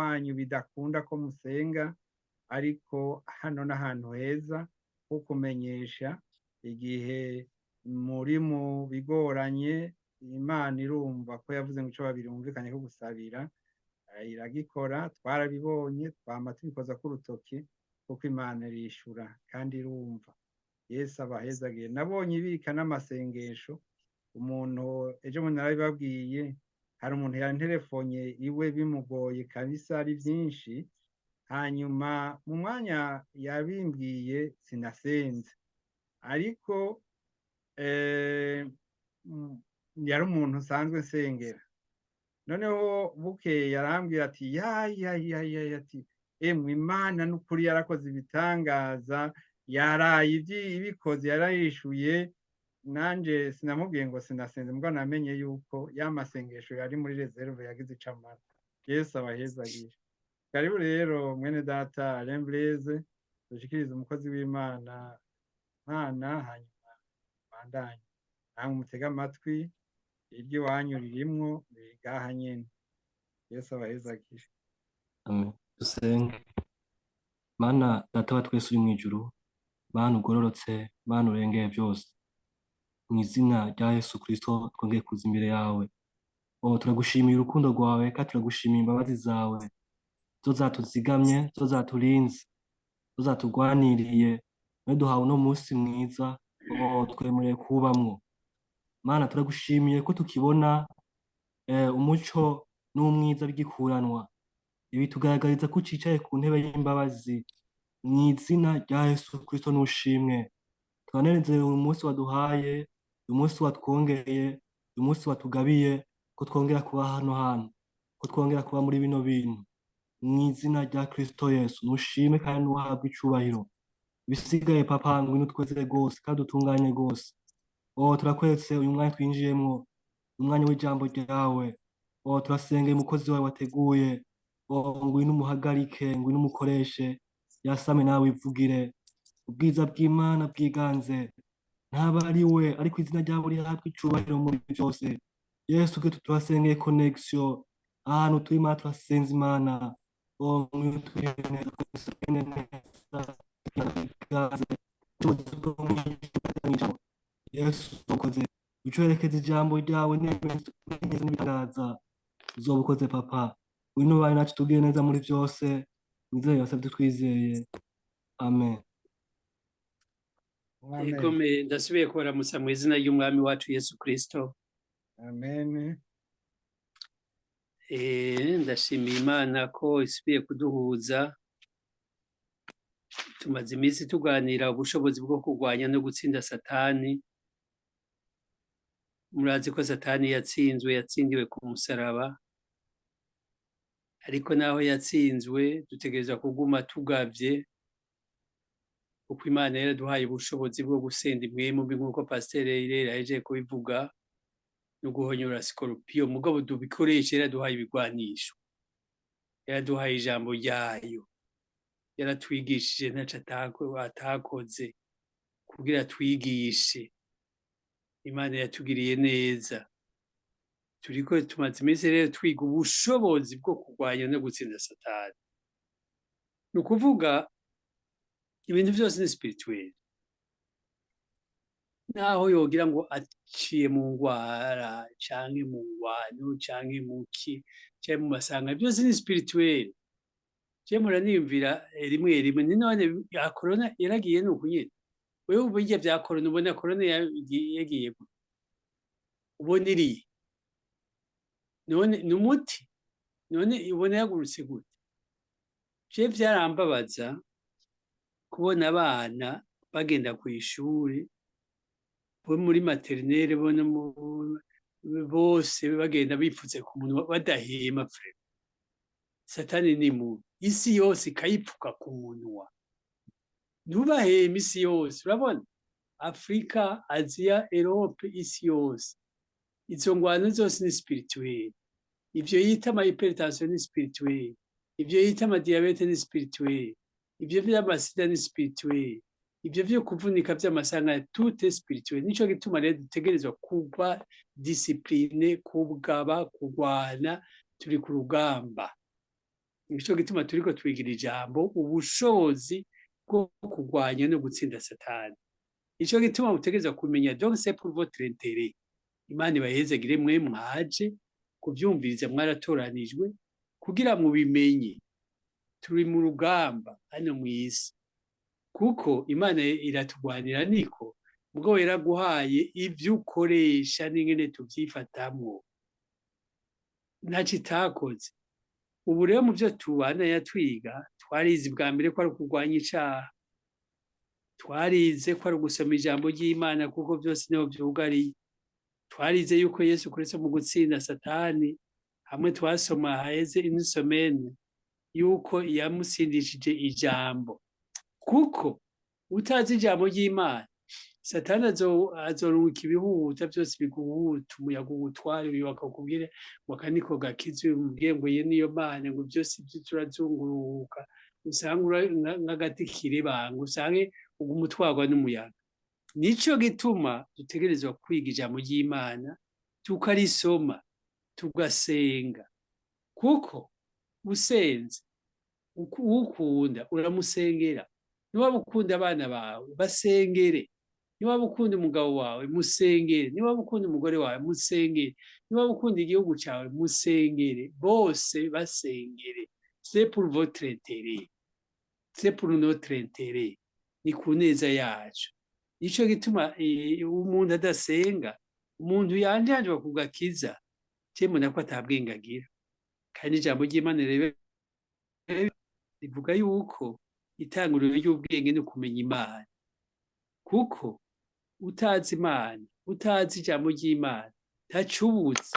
Wanyu bidakunda ko musenga, ariko hano n'ahantu heza ho kumenyesha igihe muri mu bigoranye. Imana irumva ko yavuze ngo ico babiri bumvikanye ko gusabira iragikora. Twarabibonye, twama tubikoza k'urutoki, kuko Imana irishura kandi irumva. Yesu abahezagiye. Nabonye ibika n'amasengesho. Umuntu ejo bundi narabibabwiye, hari umuntu yanterefonye iwe bimugoye kabisa, ari byinshi. Hanyuma mu mwanya yabimbwiye sinasenze, ariko yari umuntu nsanzwe nsengera. Noneho bukeye yarambwira ati: "Ya ya ya ya," ati: "Emwe, Imana n'ukuri yarakoze ibitangaza, yaraye ibikoze, yarayishuye." Nanje sinamubwiye ngo sinasenze, mbwa namenye yuko ya masengesho yari muri réserve yagize ico amara. Yesu abahezagire. Karibu rero, mwene data Alain Blaise, dushikirize umukozi w'Imana Mana, hanyuma bandanye namwe mutege amatwi. Iryo iwanyu ririmwo riri ngaha nyene. Yesu abahezagire. Amen. Dusenge. Mana Data wa twese uri mu ijuru, Mana ugororotse, Mana urengeye byose, mu izina rya Yesu Kristo twongeye kuza imbere yawe. Oh, turagushimiye urukundo rwawe kandi turagushimiye imbabazi zawe zo zatuzigamye, zo zaturinze, zo zatugwaniriye, none duhawe uno munsi mwiza. Oh, twemerewe kuwubamwo. Mana, turagushimiye ko tukibona umuco n'umwiza bigikuranwa. Ibi tugaragariza ko ucicaye ku ntebe y'imbabazi. Mu izina rya Yesu Kristo n'ushimwe. Turanezerewe uyu munsi waduhaye, uyu munsi watwongeye, uyu munsi watugabiye ko twongera kuba hano hantu, ko twongera kuba muri bino bintu. Mu izina rya Kristo Yesu nushime kandi nuhabwe icubahiro. Ibisigaye, Papa, ngwino utweze rwose kandi utunganye rwose. Oh, turakweretse uyu mwanya twinjiyemwo, umwanya w'ijambo ryawe. Oh, turasengeye umukozi wawe wateguye. Oh, ngwino umuhagarike, ngwino umukoreshe, yasame nawe wivugire. Ubwiza bw'Imana bwiganze, ntaba ari we, ariko izina ryawe rihabwe icubahiro muri byose. Yesu Kristo, turasengeye connexion ahantu turi. Mana, turasenze Imana. Oh, ngwino utugirire neza twese neza, bwiganze ubushobozi bwo mu ijambo. Yesu, ukoze ucoherekeza ijambo ryawe neza n'ibitangaza uzoba ukoze. Papa, ngwino ubane natwe, tugire neza muri byose. Mwizeye yose twizeye, amen. Amen. Egome, ndasubiye kubaramutsa mu izina ry'Umwami wacu Yesu Kristo. Amen. Ndashimiye Imana ko isubiye kuduhuza. Tumaze iminsi tuganira ubushobozi bwo kurwanya no gutsinda Satani. Murazi ko Satani yatsinzwe, yatsindiwe ku musaraba, ariko naho yatsinzwe dutegerezwa kuguma tugavye, kuko Imana yaraduhaye ubushobozi bwo gusenda impwemu mbi, nk'uko Pasiteri Irera yahejeje kubivuga, no guhonyora sikoropiyo. Mugabo dubikoreshe. Yaraduhaye ibigwanisho, yaraduhaye ijambo ryayo, yaratwigishije, ntaco atakoze kugira twigishe. Imana yatugiriye neza. Turiko tumaze iminsi rero twiga ubushobozi bwo kurwanya no gutsinda Satani. Ni ukuvuga ibintu byose ni spirituel. Naho yogira ngo aciye mu ngwara canke mu ngwano canke mu ki canke mu masanga, byose ni spirituel. Je muraniyumvira rimwe rimwe ni none ya corona yaragiye nuku nyene. Wewe uburyo vya corona ubona, corona yagiye gute? Ubona iriye none ni umuti? None ubona yagurutse gute? Je vyarambabaza kubona abana bagenda kw'ishuri, bo muri maternelle, bo no bose bagenda bipfutse ku munwa, badahema. Vraiment, Satani ni mubi. Isi yose ikayipfuka ku munwa, ntubaheme. Isi yose, urabona Afrika, Aziya, Europe, isi yose, izo ngwano zose ni spirituel. Ivyo yita ama hypertension ni spirituel, ivyo yita ama diabète ni spirituel, ivyo vy'amasida ni spirituel, ivyo vyo kuvunika vy'amasanga, tout est spirituel. Nico gituma rero dutegerezwa kuba discipline, kugaba, kurwana. Turi ku rugamba. Nico gituma turiko twigira ijambo ubushobozi bwo kurwanya no gutsinda Satani. Nico gituma mutegerezwa kumenya, donc c'est pour votre intérêt. Imana ibahezagire mwe mwaje kuvyumviriza, mwaratoranijwe kugira mubimenye. Turi mu rugamba hano mw'isi, kuko Imana iratugwanira, niko mugabo yaraguhaye ivyo ukoresha n'ingene tuvyifatamwo, ntaco itakoze. Ubu rero mu vyo tubana yatwiga, twarize bwa mbere ko ari ukurwanya icaha, twarize ko ari ugusoma ijambo ry'Imana, kuko vyose niho vyugariye. Twarize yuko Yesu Kristo mu gutsinda Satani, hamwe twasoma haheze une semaine, yuko yamutsindishije ijambo, kuko utazi ijambo ry'Imana, Satani azorungika ibihuta vyose biguhuta, umuyaga uwutware, uyu bakakubwire ngo aka niko gakiza, uyu umubwire ngo iyi niyo Mana, ngo vyose ivyo turazunguruka, usange nk'agati kirebanga, usange uguma utwarwa n'umuyaga. Nico gituma dutegerezwa kwiga ijambo ry'Imana, tukarisoma, tugasenga, kuko usenze uwukunda uramusengera. Niwaba ukunda abana bawe, basengere. Niwaba ukunda umugabo wawe, musengere. Niwaba ukunda umugore wawe, musengere. Niwaba ukunda igihugu cawe, musengere. Bose basengere, c'est pour votre intérêt, c'est pour notre intérêt, ni ku neza yacu. Nico gituma umuntu adasenga, umuntu yanjanjwa ku gakiza, mbona ko atabwenge agira. Kandi ijambo ry'Imana rivuga yuko itanguriro ry'ubwenge ni ukumenya Imana, kuko utazi Imana, utazi ijambo ry'Imana, ntaco ubuzi.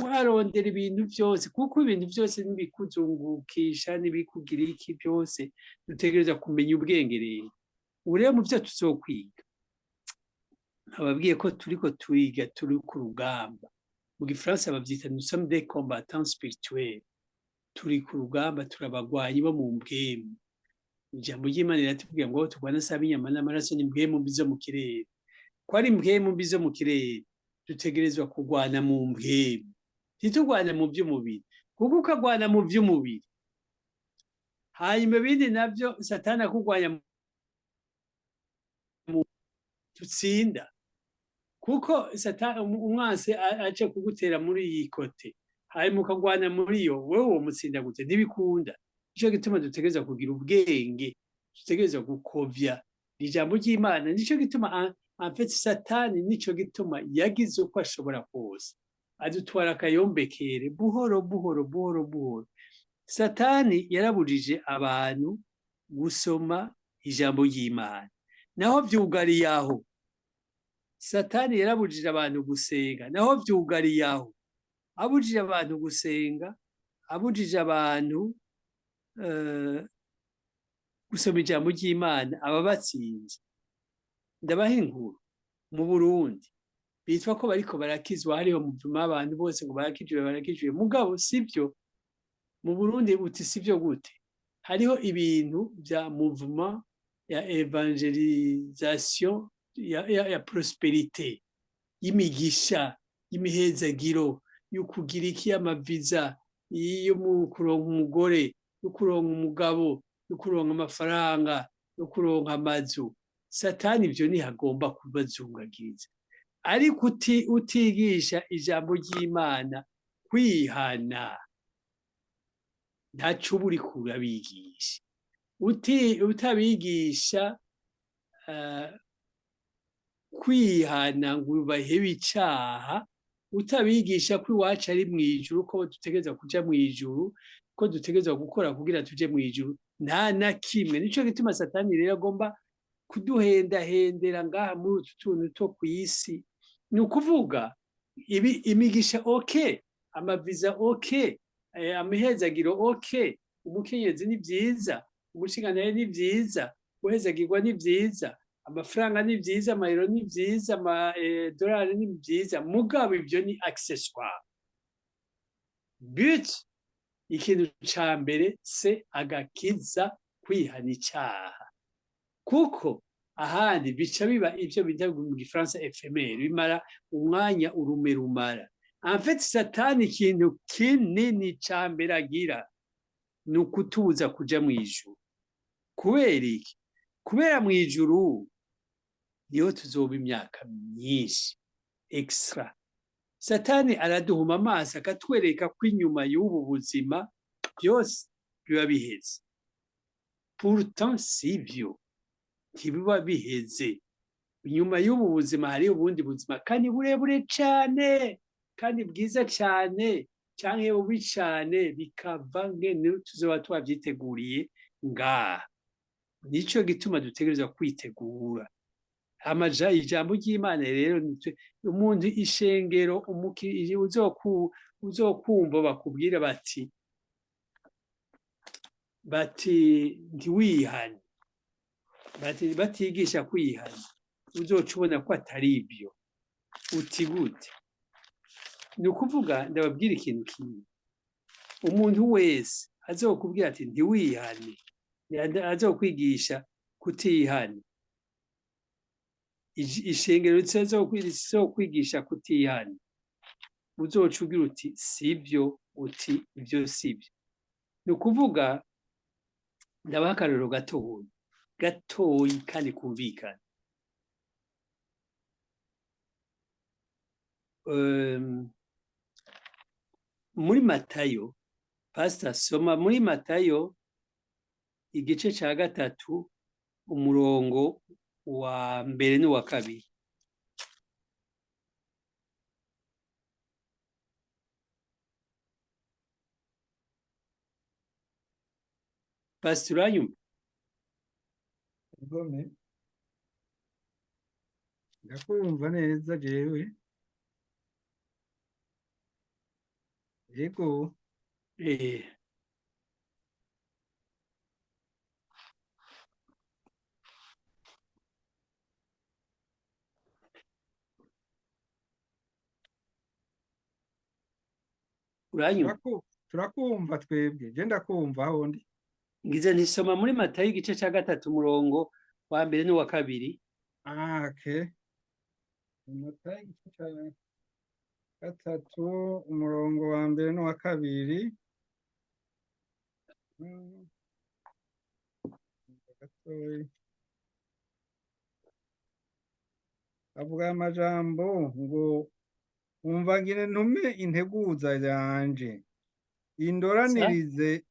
Warondera ibintu vyose, kuko ibintu vyose nibikuzungukisha, nibikugira iki byose. Dutegereza kumenya ubwenge. Rero ubu rero mu vyo tuzokwiga, ababwiye ko turiko twiga, turi ku rugamba. Mu gifaransa bavyita "nous sommes des combattants spirituels". Turi ku rugamba, turabagwanyi bo mu mpwemu. Ijambo ry'Imana riratubwira ngo turwana si ab'inyama n'amaraso, ni mpwemu mbi zo mu kirere. Ko ari mpwemu mbi zo mu kirere, dutegerezwa kurwana mu mpwemu, ntitugwane mu by'umubiri, kuko ukagwana mu by'umubiri, hanyuma ibindi navyo Satani akugwanya tutsinda, kuko Satani umwansi aje kugutera muri iyi côté, hanyuma ukagwana muri yo, wewe uwo mutsinda gute? Ntibikunda. Nico gituma dutegerezwa kugira ubwenge, dutegerezwa gukovya ijambo ry'Imana. Nico gituma en fait Satani, nico gituma yagize uko ashobora kose adutwara akayombekere buhoro buhoro buhoro buhoro. Satani yarabujije abantu gusoma ijambo ry'Imana, naho vyugariye aho. Satani yarabujije abantu gusenga, naho vyugariye aho. Abujije abantu gusenga, abujije abantu gusoma ijambo ry'Imana, aba batsinze. Ndabaha inkuru mu Burundi bitwa ko bariko barakizwa, hariho muvuma abantu bose ngo barakijwe, barakijwe, mugabo sivyo. Mu Burundi uti sivyo gute? Hariho ibintu vya mouvement ya évangélisation ya prospérité, y'imigisha, y'imihezagiro, yo kugira iki, y'amaviza, yo mu kuronka umugore, yo kuronka umugabo, yo kuronka amafaranga, yo kuronka amazu. Satani ivyo ntihagomba kubazungagiriza, ariko utigisha ijambo ry'Imana, kwihana, ntaco uba uriko urabigisha. Utabigisha kwihana ngo bahebe icaha, utabigisha ko iwacu ari mw'ijuru, ko dutegerezwa kuja mw'ijuru, ko dutegerezwa gukora kugira tuje mw'ijuru, nta na kimwe. Nico gituma Satani rero agomba kuduhendahendera ngaha muri utu tuntu two kw'isi. Ni ukuvuga ibi imigisha, OK, amaviza, OK, amihezagiro, OK, umukenyezi ni vyiza, umushingantahe ni vyiza, guhezagirwa ni vyiza, amafaranga ni vyiza, amayero ni vyiza, amadolari ni vyiza, mugabo ivyo ni accessoire. But ikintu ca mbere se agakiza, kwihana icaha, kuko ahandi bica biba ivyo bita mu gifaransa éphémère, bimara umwanya, urume rumara. En fait Satani ikintu kinini ca mbere agira Ni ukutubuza kuja mu ijuru. Kubera iki? Kubera mu ijuru niho tuzoba imyaka myinshi extra. Satani araduhuma amaso, akatwereka ko inyuma y'ubu buzima byose biba biheze. Pourtant sivyo, ntibiba biheze. Inyuma y'ubu buzima hari ubundi buzima, kandi burebure cane, kandi bwiza cane, canke bubi cane, bikava ngene tuzoba twavyiteguriye ngaha. Nico gituma dutegerezwa kwitegura. Amaja ijambo ry'Imana rero, umuntu, ishengero, uzokumva bakubwira bati ntiwihane, bati batigisha kwihana, uzoca ubona ko atari ibyo. Uti gute? Ni ukuvuga, ndababwira ikintu kimwe: umuntu wese azokubwira ati ntiwihane, azokwigisha kutihana, ishengero rizokwigisha kutihana, uzoca ugira uti sibyo, uti ibyo sibyo. Ni ukuvuga, ndabaha akarorero gatoyi gatoyi kandi kumvikana. Muri Matayo, pastor, soma muri Matayo igice ca 3, umurongo wa mbere n'uwa kabiri. Pastor, uranyumva? Gome, ndakumva neza jewe, yego. Uranyumva? Turakumva twebwe, je ndakumva aho ndi. Ngize ntisoma muri Matayo igice ca 3, umurongo wa mbere n'uwa kabiri. Ah, okay. Matayo igice ca 3, umurongo wa mbere n'uwa kabiri. Gatoyi. Avuga amajambo ngo: "Umva, ngire ntume integuza yanje indoranirize."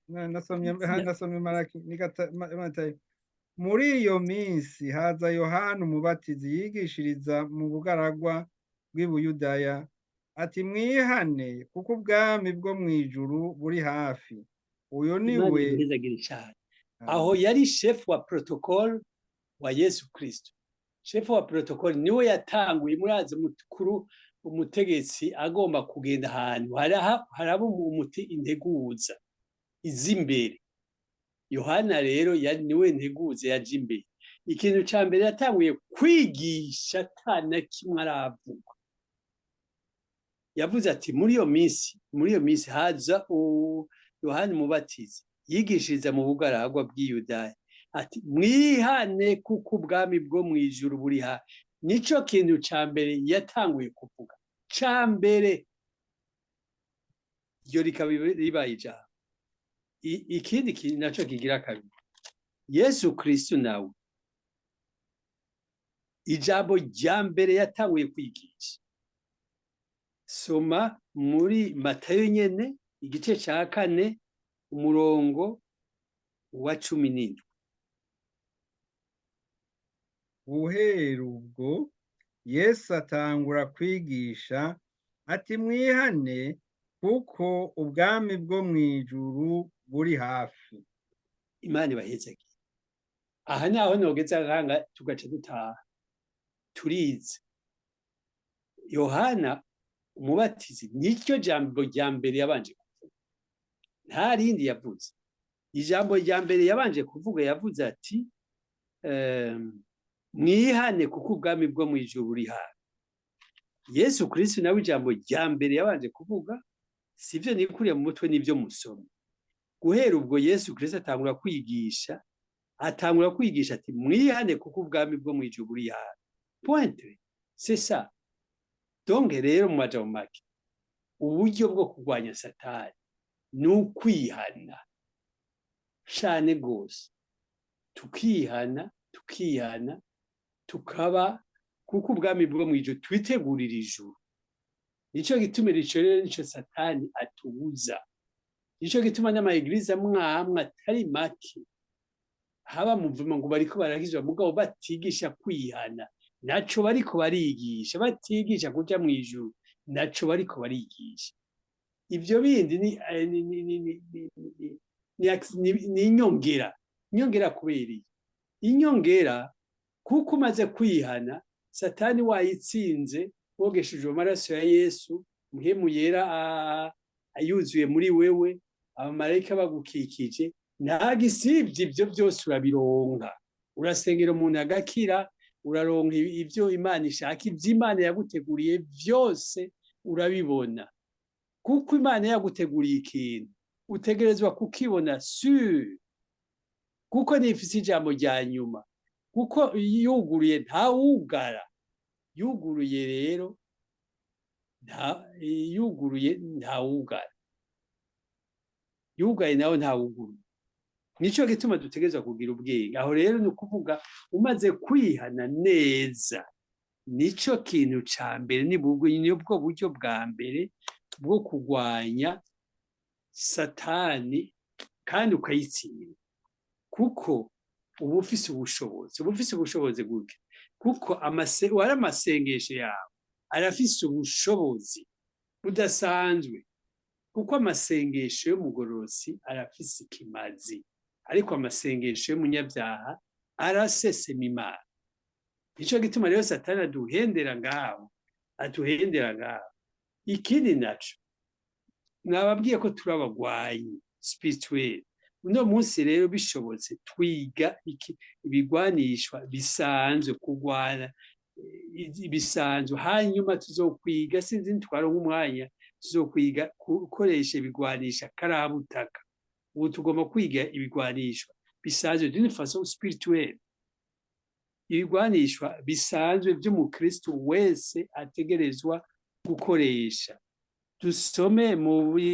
Nasomye Maraki ni Matayo. Muri iyo minsi haza Yohana Umubatizi, yigishiriza mu bugaragwa bw'i Buyudaya, ati: "Mwihane, kuko ubwami bwo mu ijuru buri hafi." Uyo ni Imana we. iguhezagire cane. Aho yari chef wa protocole wa Yesu Kristo. Chef wa protocole niwe yatanguye. Murazi, mukuru, umutegetsi agomba kugenda ahantu haraba umuti, integuza iza imbere. Yohana rero yari niwe nteguza yaje imbere. Ikintu ca mbere yatanguye kwigisha, ata na kimwe aravuga, yavuze ati: Muri iyo minsi haza Yohana Umubatizi, yigishiriza mu bugaragwa bw'i Yudaya, ati: 'Mwihane, kuko ubwami bwo mu ijuru buri hafi.'" Nico kintu ca mbere yatanguye kuvuga, ca mbere. Iryo rikaba ribaye ijambo. Ikindi kintu naco kigira kabiri, Yesu Kristo nawe ijambo rya mbere yatanguye kwigisha, soma muri Matayo nyene igice ca 4, umurongo wa 17. Guhera ubwo Yesu atangura kwigisha ati: "Mwihane, kuko ubwami bwo mu ijuru buri hafi." Imana ibahezagire. Aha naho nogeza nkanga tugaca dutaha. Turize Yohana Umubatizi niryo jambo rya mbere yabanje kuvuga, nta rindi yavuze. Ijambo rya mbere yabanje kuvuga, yavuze ati: "Mwihane, kuko ubwami bwo mu ijuru buri hafi." Yesu Kristo nawe ijambo rya mbere yabanje kuvuga, sivyo nikuriye mu mutwe, n'ivyo musoma: guhera ubwo Yesu Kristo atangura kwigisha, ati: "Mwihane, kuko ubwami bwo mu ijuru buri hafi." Point, c'est ça. Donc rero, mu majambo make, uburyo bwo kurwanya Satani Ni ukwihana cane gose, tukihana, tukihana, tukaba, kuko ubwami bwo mw'ijuru, twitegurira ijuru. Nico gituma ico rero nico Satani atubuza. Nico gituma n'ama églises amwamwe atari make haba muvuma ngo bariko barakizwa, mugabo batigisha kwihana, naco bariko barigisha, batigisha kuja mw'ijuru, naco bariko barigisha. Ivyo bindi ni inyongera. Inyongera kubera iki? Inyongera kuko umaze kwihana, Satani wayitsinze, wogeshejwe amaraso ya Yesu, Mpwemu Yera yuzuye muri wewe, abamarayika bagukikije, nta gisibye, ibyo byose urabironka. Urasengera umuntu agakira, uraronka ibyo Imana ishaka, ibyo Imana yaguteguriye byose urabibona, kuko Imana yaguteguriye ikintu utegerezwa kukibona sûr, kuko ntifise ijambo rya nyuma, kuko yuguruye ntawugara. Yuguruye rero nta yuguruye ntawugara, yugaye nawe ntawuguruye. Nico gituma dutegerezwa kugira ubwenge. Aho rero ni ukuvuga umaze kwihana neza, nico kintu ca mbere, nibwo buryo bwa mbere bwo kurwanya Satani kandi ukayitsinda, kuko uba ufise ubushobozi. Uba ufise ubushobozi gute? Kuko wari amasengesho yawe arafise ubushobozi budasanzwe, kuko amasengesho y'umugororotsi arafise ikimazi, ariko amasengesho y'umunyabyaha arasesema Imana. Nico gituma rero Satani aduhendera ngaho, aduhendera ngaho. Ikindi naco, nababwiye ko turi abagwanyi spirituel. Uno munsi rero bishobotse twiga iki? Ibigwanishwa bisanzwe, kurwana bisanzwe. Hanyuma tuzokwiga, sinzi nitwaronka umwanya, tuzokwiga gukoresha ibigwanisha karabutaka. Ubu tugomba kwiga ibigwanishwa bisanzwe d'une façon spirituelle, ibigwanishwa bisanzwe vy'umukristo wese ategerezwa gukoresha. Dusome muri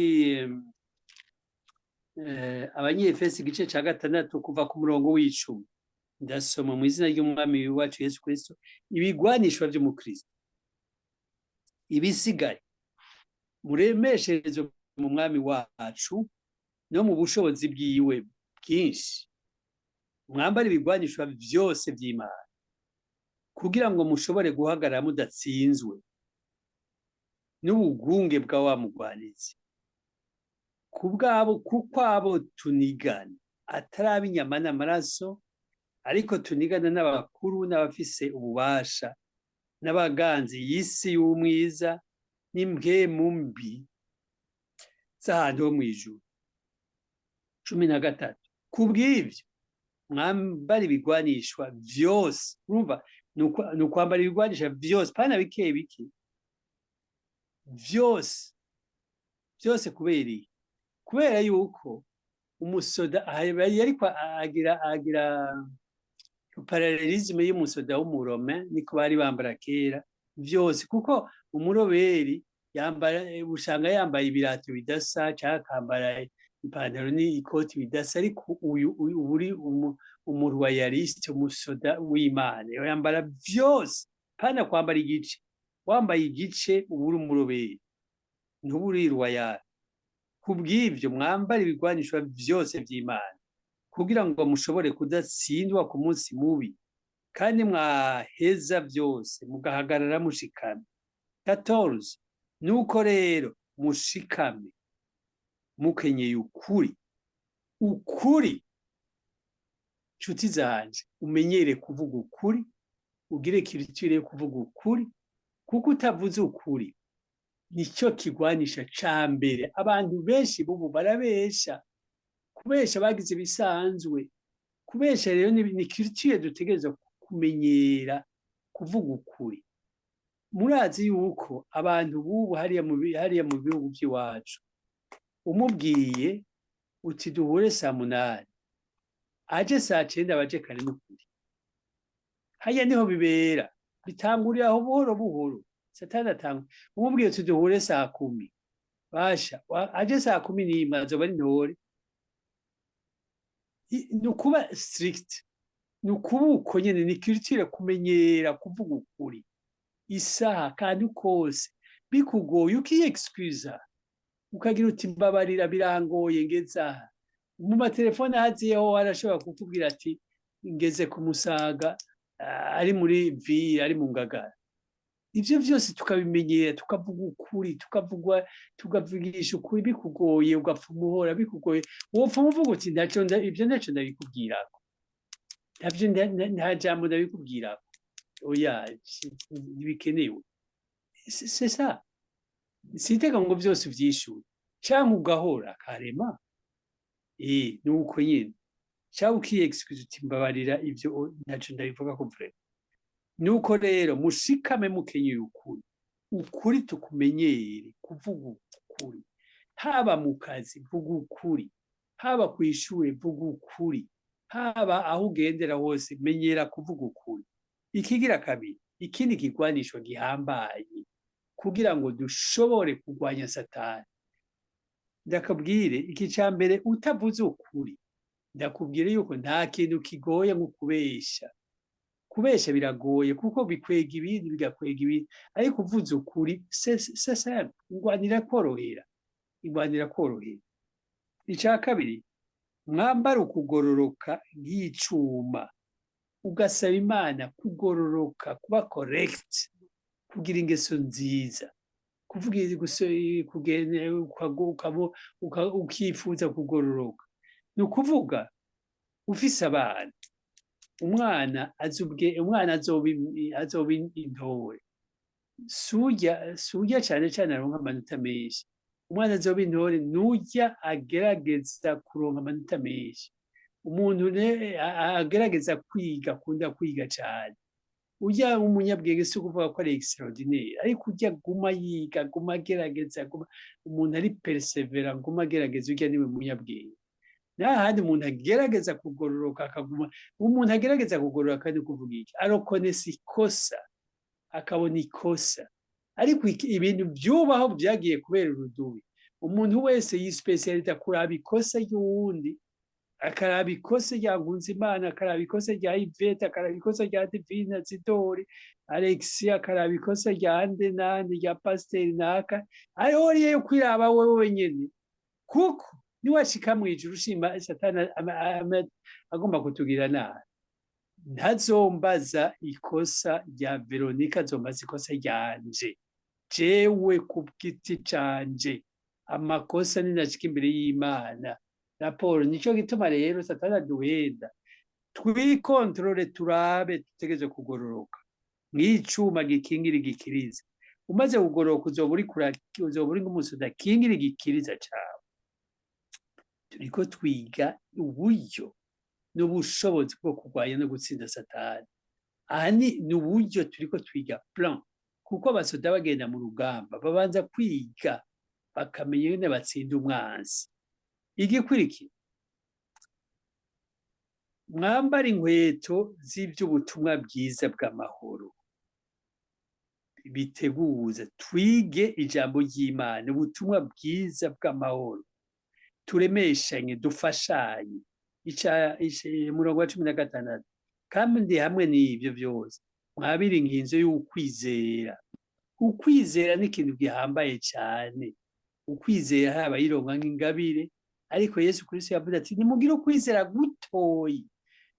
Abanyefesi igice ca 6, kuva ku murongo w'10. Ndasoma mu izina ry'Umwami wacu Yesu Kristo. Ibigwanishwa vy'umukristo: ibisigaye muremesherezwe mu Mwami wacu no mu bushobozi bwiwe bwinshi, mwambare ibigwanishwa vyose vy'Imana, kugira ngo mushobore guhagarara mudatsinzwe n'ubugunge bwa wa mugwanizi. Kubwabo, kuko abo tunigana atari ab'inyama n'amaraso, ariko tunigana n'abakuru n'abafise ububasha n'abaganzi y'isi y'umwiza n'impwemu mbi z'ahantu ho mw'ijuru. 13: kubw'ivyo mwambara ibigwanishwa vyose. Urumva, ni ukwambara ibigwanisha vyose, pana bike bike, vyose vyose. Kubera iki? Kubera yuko umusoda yariko agira parallélisme y'umusoda w'umurome, niko bari bambara kera vyose, kuko umuroberi yambara, usanga yambaye ibirato bidasa canke akambara ipantaro n'ikoti bidasa, ariko uyu uri umu royaliste, umusoda w'Imana, yambara vyose, pana kwambara igice. Wambaye igice uba uri umuroberi, ntuba uri royal. Kubw'ivyo mwambara ibigwanishwa vyose vy'Imana, kugira ngo mushobore kudatsindwa ku munsi mubi, kandi mwaheza vyose mugahagarara mushikamye. 14: nuko rero mushikame mukenyeye ukuri. Ukuri, nshuti zanje, umenyere kuvuga ukuri, ugire culture yo kuvuga ukuri, kuko utavuze ukuri nicyo kigwanisha ca mbere. Abantu benshi bubu barabesha, kubesha bagize ibisanzwe. Kubesha rero ni culture dutegerezwa kumenyera, kuvuga ukuri. Murazi yuko abantu bubu hariya mu bihugu vy'iwacu, umubwiye uti duhure saa 8, aje saa 9, abaje kare. N'ukuri hariya niho bibera, bitangurira aho buhoro buhoro. Satani atanga, umubwiye uti duhure saa 10. Basha aje saa 11 azoba ari ntore. Ni ukuba strict, ni ukuba uko nyene, ni culture kumenyera kuvuga ukuri isaha kandi kose. Bikugoye ukiexcusa, ukagira uti: "Mbabarira, birangoye, ngeze aha." Mu matelefone haziyeho arashobora kukubwira ati: "Ngeze ku Musaga," ari muri ville, ari mu Ngagara. Ivyo vyose tukabimenyera, tukavuga ukuri, tukavugwa, tukavugisha ukuri. Bikugoye ugapfa umuhora, bikugoye wopfa uvuga uti: "Ntacyo, ibyo ntacyo ndabikubwirako, ntavyo, nta jambo ndabikubwirako, oya, ntibikenewe." C'est ça, siteka ngo byose uvyishure canke ugahora karema, nuko nyene, canke ukiexcuse uti: "Mbabarira, ivyo ntaco ndabivuga ko vraiment." Nuko rero mushikame mukenyeye ukuri. Ukuri tukumenyere kuvuga ukuri, haba mu kazi vuga ukuri, haba kw'ishure vuga ukuri, haba aho ugendera hose menyera kuvuga ukuri. Ikigira kabiri, ikindi kigwanisho gihambaye kugira ngo dushobore kurwanya Satani, ndakubwire iki: ca mbere, utavuze ukuri, ndakubwire yuko nta kintu kigoye nko kubesha. Kubesha biragoye kuko bikwega ibindi, bigakwega ibindi, ariko uvuze ukuri c'est simple, ingwanira korohera, ingwanira korohera. Ica kabiri, mwambara ukugororoka nk'icuma, ugasaba Imana kugororoka, kuba correct, kugira ingeso nziza, kuvuga ukifuza kugororoka. Ni ukuvuga ufise abana, umwana azubwe, umwana azoba intore surya surya cane cane aronka amanota menshi. Umwana azoba intore nurya agerageza kuronka amanota menshi, umuntu agerageza kwiga, akunda kwiga cane. Urya umunyabwenge si ukuvuga ko ari extraordinaire, ariko urya aguma yiga, aguma agerageza, aguma umuntu ari persévérant, aguma agerageza, urya niwe munyabwenge. N'ahandi umuntu agerageza kugororoka, akaguma umuntu agerageza kugororoka, ni kuvuga iki? Areconnaissa ikosa, akabona ikosa. Ariko ibintu byubaho byagiye kubera urudubi, umuntu wese yispécialisa kuraba ikosa ry'uwundi, akaraba ikosa rya Nkunzimana, akaraba ikosa rya Ivete, akaraba ikosa rya Divina Zidori Alexia, akaraba ikosa rya nde nande, rya pasiteri naka, ariho yo kwiraba wewe wenyene, kuko niwashika mw'ijuru ushima Satani agomba kutugira nabi, ntazombaza ikosa rya Veronica, azombaza ikosa ryanje jewe ku giti canje. Amakosa ninashika imbere y'Imana, raporo. Nico gituma rero Satani aduhenda. Twicontrôle, turabe, dutegerezwe kugororoka nk'icuma gikingira igikiriza. Umaze kugororoka uzoba uri nk'umusoda akingira igikiriza cawe. Turiko twiga uburyo n'ubushobozi bwo kurwanya no gutsinda Satani. Aha ni uburyo turiko twiga plan, kuko abasoda bagenda mu rugamba babanza kwiga, bakamenya ingene batsinda umwansi. Igikurikira, mwambara inkweto z'ivy'ubutumwa bwiza bw'amahoro. Biteguza twige ijambo ry'Imana, ubutumwa bwiza bw'amahoro, turemeshanye, dufashanye. Umurongo wa 16: kandi hamwe n'ibyo byose mwabire inkinzo y'ukwizera. Ukwizera ni ikintu gihambaye cyane. Ukwizera haba yironka nk'ingabire, ariko Yesu Kristo yavuze ati: "Nimugire ukwizera gutoyi."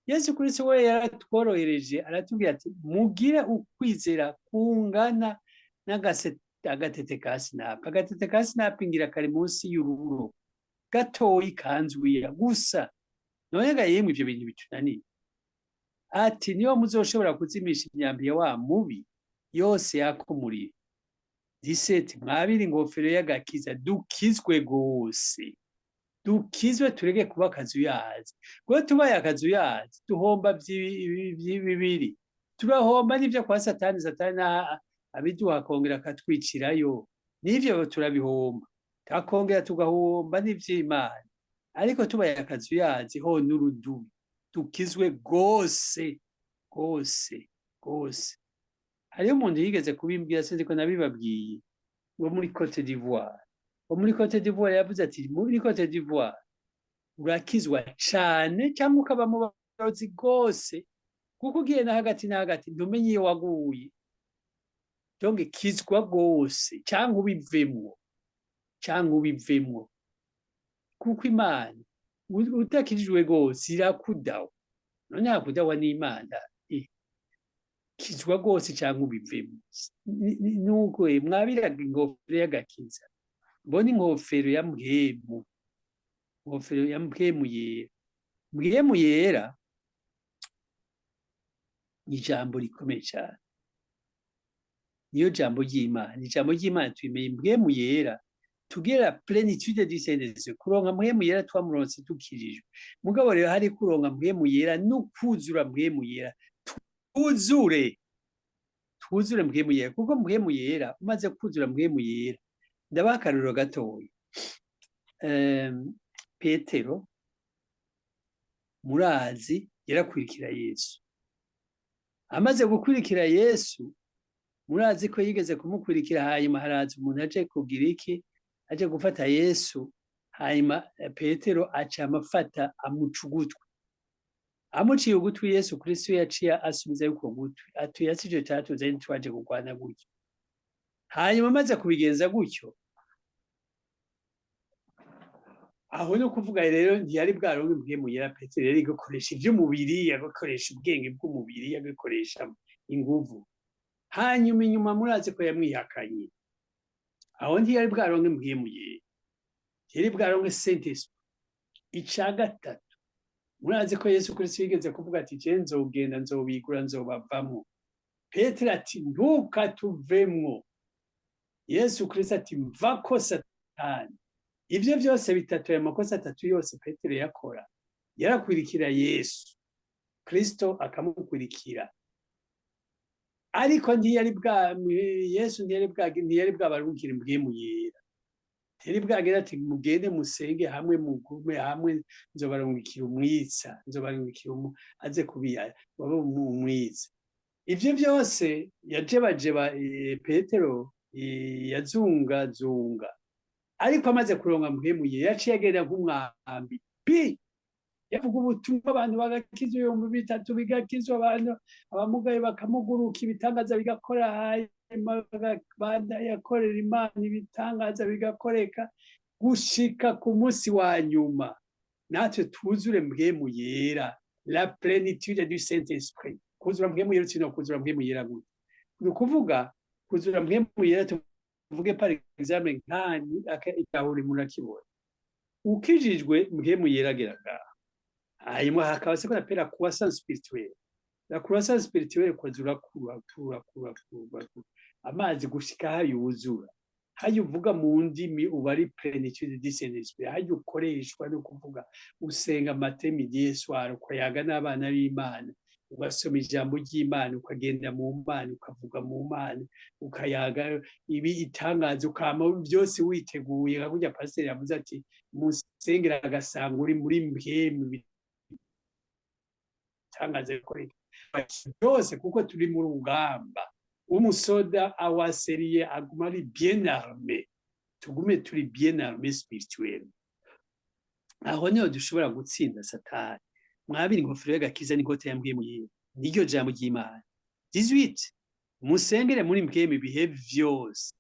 Yesu Kristo we yaratworohereje, aratubwira ati: "Mugire ukwizera kungana n'agatete ka sinapi." Agatete ka sinapi ngira kari munsi y'ururo gatoyi kanzwira gusa. None ga yemwe, ivyo bintu bitunaniye? Ati: "Niyo muzoshobora kuzimisha imyambi ya wa mubi yose yaka umuriro." 17: mwabire ingofero y'agakiza, dukizwe gose, dukizwe, tureke kuba akazuyazi, kuko tubaye akazuyazi duhomba bibiri: turahomba n'ivyo kwa Satani, Satani abiduha akongera akatwicirayo, n'ivyo turabihomba, akongera tugahomba n'ivy'Imana. Ariko tubaye akazuyazi ho n'urudubi. Dukizwe gose gose gose. Hariho umuntu yigeze kubimbwira, sinzi ko nabibabwiye, wo muri Cote d'Ivoire. Wo muri Cote d'Ivoire yavuze ati: "Muri Cote d'Ivoire urakizwa cane cyangwa ukaba mu barozi rwose, kuko ugiye na hagati na hagati ntumenye iyo waguye." Donc kizwa rwose cyangwa ubivemwo, cyangwa ubivemwo, kuko Imana utakijijwe rwose irakudawa. None hakudawa n'Imana? Kizwa rwose cyangwa ubivemo. Nuko mwabiraga ingofero y'agakiza, mbona inkofero ya mpwemu, inkofero ya mpwemu yera. Mpwemu yera ni ijambo rikomeye cyane, niyo jambo ry'Imana. Ijambo ry'Imana twimeye mpwemu yera tugira plénitude du Saint-Esprit. Kuronka mpwemu yera twamuronse tukirijwe, mugabo rero hari kuronka mpwemu yera no kuzura mpwemu yera. Twuzure, twuzure mpwemu yera, kuko mpwemu yera, umaze kuzura mpwemu yera. Ndabaha akarorero gatoya. Petero murazi yarakurikira Yesu. Amaze gukurikira Yesu, murazi ko yigeze kumukurikira, hanyuma haraza umuntu aje kugira iki? Aje gufata Yesu. Hanyuma Petero aca amafata amuca ugutwi. Amuciye ugutwi, Yesu Kristo yaciye asubizayo uko gutwi, atuye sivyo cyatuzanye, ntitwaje kurwana gutyo. Hanyuma amaze kubigenza gutyo, aho no kuvuga rero ntiyari bwaronke mpwemu yera. Petero yari gukoresha ivy'umubiri, yagakoresha ubwenge bw'umubiri, yagakoresha inguvu. Hanyuma inyuma murazi ko yamwihakanye. Aho ntiyari bwaronke mpwemu yera, ntiyari bwaronke Saint-Esprit. Ica gatatu, murazi ko Yesu Kristo yigeze kuvuga ati: "Je nzogenda, nzobigura, nzobavamwo." Petero ati: "Ntukatuvemwo." Yesu Kristo ati: "Mvako Satani." Ivyo vyose bitatu, ayo makosa atatu yose Petero yakora, yarakwirikira Yesu Kristo akamukurikira, ariko ntiyari bwa Yesu ntiyari bwabarungikira mpwemu yera. Ntiyari bwagera ati: "Mugende musenge hamwe, mugume hamwe, nzobarungikira umwitsa, nzobarungikira aze kubiya wabe umwitsa." Ivyo byose yajebajeba Petero, yazungazunga, ariko amaze kuronka mpwemu yera yaciye agenda nk'umwambi pi yavuga ubutumwa, abantu bagakizwa, 3000 bigakizwa, abantu abamugaye bakamuguruka, ibitangaza bigakora, hanyuma yakorera Imana, ibitangaza bigakoreka gushika ku munsi wa nyuma. Natwe twuzure mpwemu yera, la plénitude du Saint Esprit. Kuzura mpwemu yera, no kuzura mpwemu yera gute? Ni ukuvuga kuzura mpwemu yera, tuvuge par exemple nkanyi ikahuri murakibona ukijijwe, mpwemu yera agera ngaha. Hanyuma hakaba ce qu'on appelle la croissance spirituelle. La croissance spirituelle, kwaza urakura, kura, kura, kura amazi gushika hayo wuzura, hayo uvuga mu ndimi, uba ari plénitude du Saint-Esprit, hayo ukoreshwa no kuvuga, usenga matin, midi, soir, ukayaga n'abana b'Imana, ugasoma ijambo ry'Imana, ukagenda mu Mana, ukavuga mu Mana, ukayaga ibi itangaza, ukama byose witeguye, nka kurya pasiteri yavuze ati: "Musengera agasanga uri muri mpwemu, ibitangaza bikoreka byose," kuko turi mu rugamba. Umusoda awaseriye aguma ari bien armé. Tugume turi bien armé spirituel, aho niho dushobora gutsinda Satani. Mwabiri ingofero y'agakiza n'ikote ya mpwemu yera, niryo jambo ry'Imana. 18, musengere muri mpwemu ibihe vyose.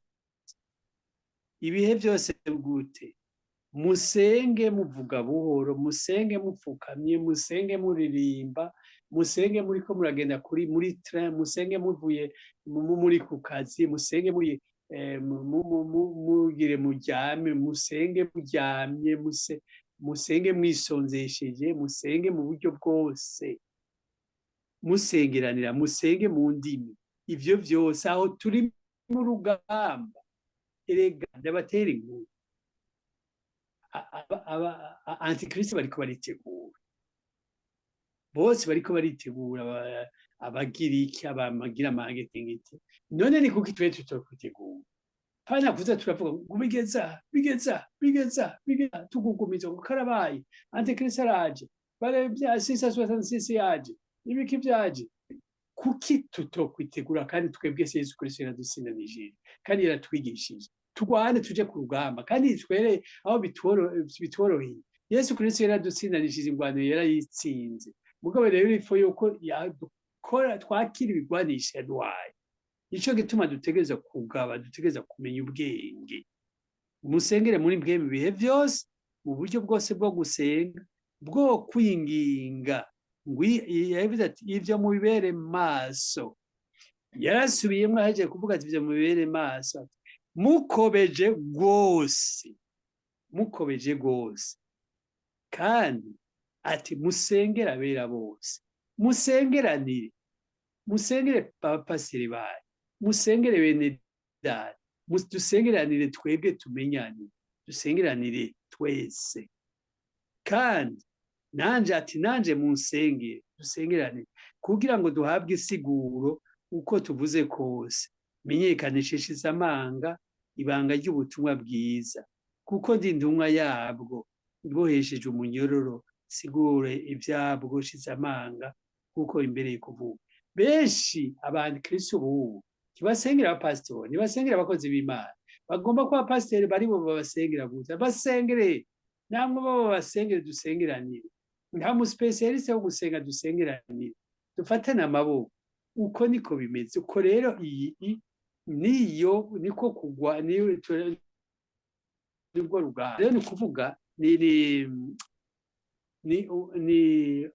Ibihe byose gute? Musenge muvuga buhoro, musenge mupfukamye, musenge muririmba, musenge muriko muragenda kuri muri train, musenge muvuye muri ku kazi, musenge muri mugire muryame, musenge muryamye, musenge mwisonzesheje, musenge mu buryo bwose, musengeranira, musenge mu ndimi. Ivyo vyose aho turi mu rugamba. Erega ndabatera inkuru, antikristo bariko baritegura bose, bariko baritegura abagiriki, abagira marketing. None ni kuki twe tutokwitegura? Pana kuza turavuga ngo bigeza, bigeza, bigeza, bigeza, tugugumiza ngo karabaye, antikristo araje, bare bya 666 yaje, ibiki byaje. Kuki tutokwitegura? Kandi twebwe Yesu Kristo yaradutsindanishije kandi yaratwigishije. Tugwane, tuje ku rugamba kandi twere aho bitworoheye. Yesu Kristo yaradutsindanishije, ingwano yarayitsinze. Mugabo rero il faut yuko yadukora twakira ibigwanisho yaduhaye. Nico gituma dutegereza kugaba, dutegereza kumenya ubwenge. Musengere muri bwe mu bihe byose, mu buryo bwose bwo gusenga, bwo kwinginga. Yavuze ati: "Ibyo mubibere maso." Yarasubiyemo, ahejeje kuvuga ati: "Ibyo mubibere maso," ati: "Mukobeje rwose, mukobeje rwose." Kandi ati: "Musengere abera bose, musengeranire, musengere abapasiteri banyu, musengere bene data, dusengeranire twebwe, tumenyane, dusengeranire twese." Kandi nanje ati: "Nanje munsengere, dusengerane kugira ngo duhabwe isiguro uko tuvuze kose, menyekanishe amanga ibanga ry'ubutumwa bwiza, kuko ndi intumwa yabwo ibohesheje umunyororo, sigure ibyabwo shize amanga kuko imbere kuvuga." Benshi abantu Kristo bubu ntibasengera abapasitori, ntibasengera abakozi b'Imana. Bagomba kuba abapasiteri bari bo babasengera gusa. Basengere namwe, bo babasengere, dusengeranire. Nta mu spécialiste wo gusenga, dusengeranire, dufatane amaboko. Uko niko bimeze. Uko rero iyi niyo niko kugwa, nibwo rugamba. Rero ni ukuvuga ni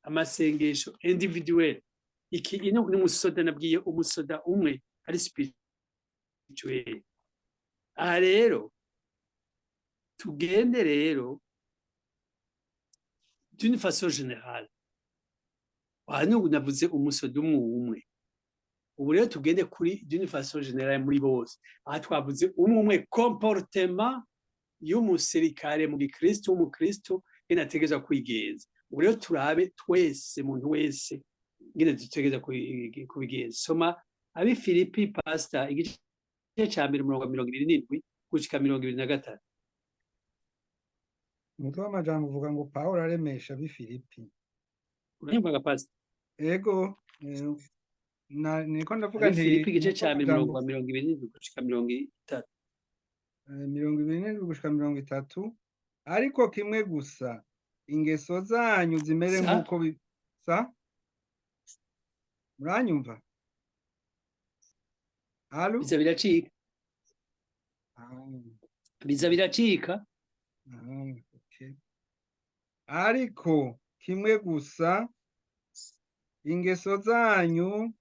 amasengesho individuel. Iki ino ni umusoda, nabwiye umusoda umwe ari spirituel. Aha rero tugende rero d'une façon générale. Aha navuze umusoda umwe umwe, ubu rero tugende kuri d'une façon générale muri bose. Aha twavuze umwe umwe, comportement y'umusirikare mu gikristo, w'umukristo, ngene ategerezwa kwigenza. Ubu rero turabe twese, muntu wese, ngene dutegerezwa kubigenza. Soma Abi Filipi, pastor, igice ca mbere, umurongo wa 27 gushika 23. Umutwe w'amajambo uvuga ngo: "Pawulo aremesha ab'i Filipi." Uranyumvaga, pastor? Ego, niko ndavuga. Abi Nti Filipi, igice umutwe ca mbere, w'amajambo umurongo wa 27 gushika 30. 27 gushika 30. "Ariko kimwe gusa, ingeso zanyu zimere Sa nk'uko sa muranyumva? Allô? Biza biracika. Ah, Biza biracika. Ah, okay. "Ariko kimwe gusa, ingeso zanyu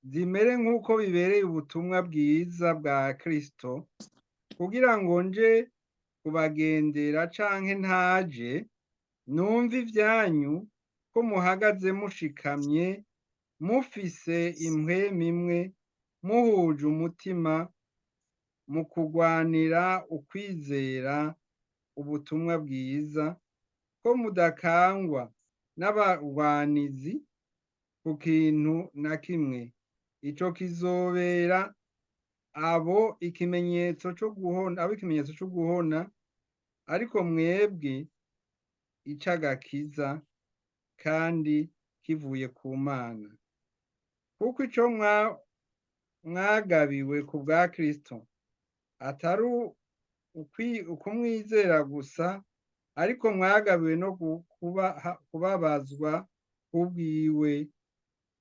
zimere nk'uko bibereye ubutumwa bwiza bwa Kristo, kugira ngo nje kubagendera canke ntaje, numve ivyanyu ko muhagaze mushikamye, mufise impwemu imwe, muhuje umutima mu kugwanira ukwizera ubutumwa bwiza, ko mudakangwa n'abarwanizi ku kintu na kimwe. Ico kizobera abo ikimenyetso co guhona, abo ikimenyetso co guhona, ariko mwebwe ic'agakiza, kandi kivuye ku Mana. Kuko ico mwagabiwe ku bwa Kristo atari ukumwizera gusa, ariko mwagabiwe no kubabazwa kubwiwe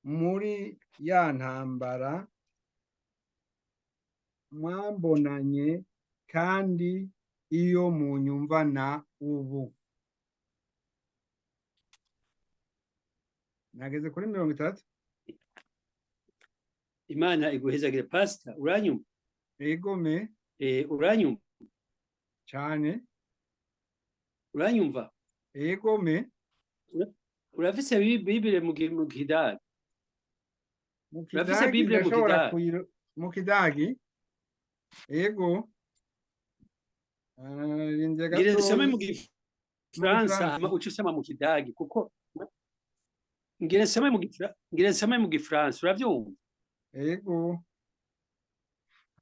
muri ya ntambara mwambonanye, kandi iyo munyumvana ubu." Nageze kuri 30. Imana iguhezagire, pastor. Uranyumva? Egome. Uranyumva? Cane. Uranyumva? Egome. Urafise Bible mu Kidagi? Mu Urafise Kidagi? Bible mu Ndashobora Kidagi? mu Kidagi, ego. Rindira Ngira nsome gatoyi. mu Mu Gifaransa, Gifaransa. Hama uce usoma mu Kidagi, kuko ngira nsome mu Gifaransa. Uravyumva? Ego.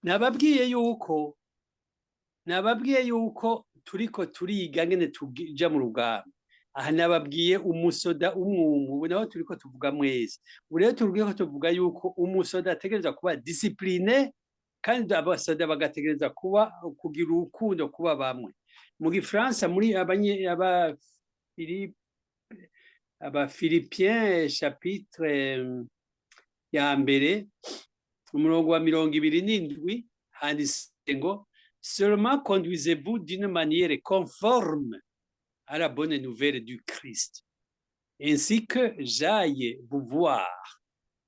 Nababwiye yuko turiko turiga ngene tuja mu rugamba. Aha nababwiye umusoda umwumwe, ubu naho turiko tuvuga mwese. Ubu rero turiko tuvuga yuko umusoda ategerezwa kuba discipliné. Kandi abasoda bagategereza kuba kugira urukundo, kuba bamwe. Mu gifaransa, muri aba Abafilipiens chapitre ya mbere, umurongo wa 27, handitse ngo: "Seulement conduisez-vous d'une manière conforme à la bonne nouvelle du Christ, ainsi que j'aille vous voir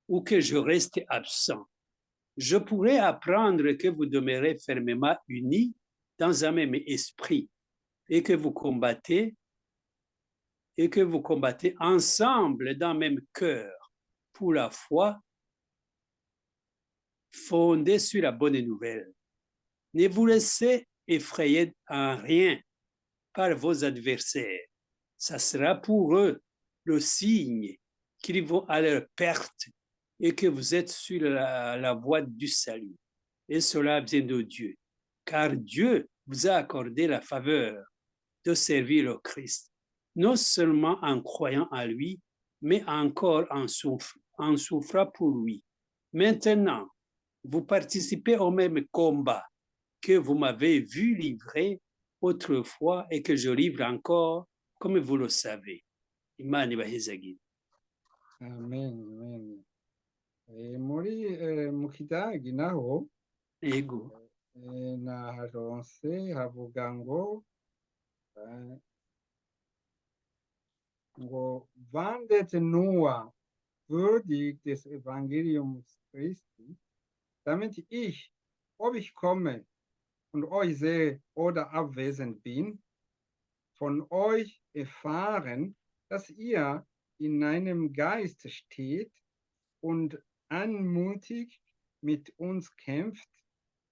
ou que je reste absent, je pourrais apprendre que vous demeurez fermement unis dans un même esprit et que vous combattez ensemble d'un même cœur pour la foi fondée sur la bonne nouvelle. Ne vous laissez effrayer en rien par vos adversaires. Ça sera pour eux le signe qu'ils vont à leur perte et que vous êtes sur la voie du salut. Et cela vient de Dieu, car Dieu vous a accordé la faveur de servir le Christ, non seulement en croyant à lui, mais encore en souffrant pour lui. Maintenant, vous participez au même combat que vous m'avez vu livrer autrefois et que je livre encore, comme vous le savez." Imana ibahezagire. Amen, amen. Muri mu Kidagi naho naharonse, havuga ngo "Wandelt nur würdig des Evangeliums Christi, damit ich, ob ich komme und euch sehe oder abwesend bin, von euch erfahren, dass ihr in einem Geist steht und anmutig mit uns kämpft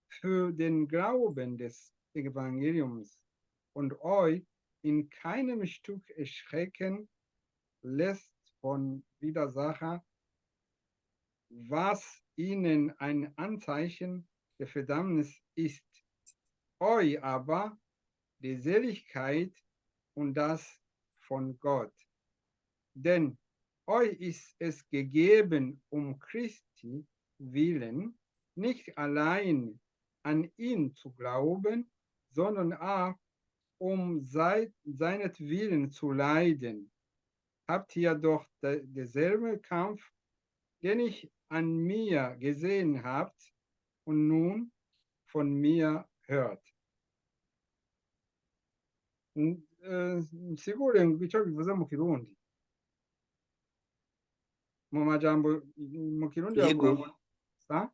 für den Glauben des Evangeliums und euch in keinem Stück erschrecken lässt von Widersacher, was ihnen ein Anzeichen der Verdammnis ist, euch aber die Seligkeit und das von Gott. Denn euch ist es gegeben, um Christi willen, nicht allein an ihn zu glauben, sondern auch um seinetwillen zu leiden. Habt ihr doch derselbe Kampf, den ich an mir gesehen habt und nun von mir hört." Nsigure icyo bivuze mu Kirundi, mu majambo mu Kirundi bavuga Yego. Ngo sa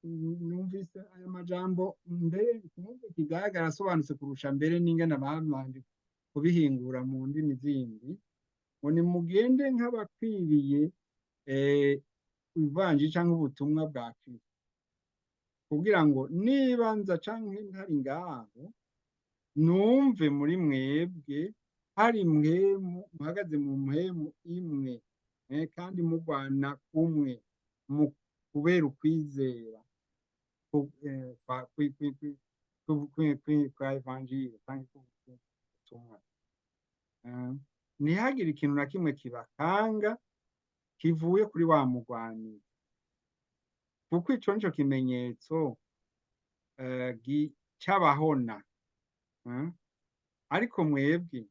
numvise aya majambo mbere numva Ikidage arasobanutse kurusha mbere n'ingene babanje kubihingura mu ndimi zindi, ngo nimugende nk'abakwiriye ivanjiri cyangwa ubutumwa bwa Kristo, kugira ngo niba nza canke ntari ngaho, numve muri mwebwe hari mpwemu, muhagaze mu mpwemu imwe, kandi mugwana kumwe mu kubera ukwizera kwa evanjiri canke k'ubutumwa. Ntihagire ikintu na kimwe kibakanga kivuye kuri wa mugwanyi, kuko ico nico kimenyetso c'abahona. Ariko mwebwe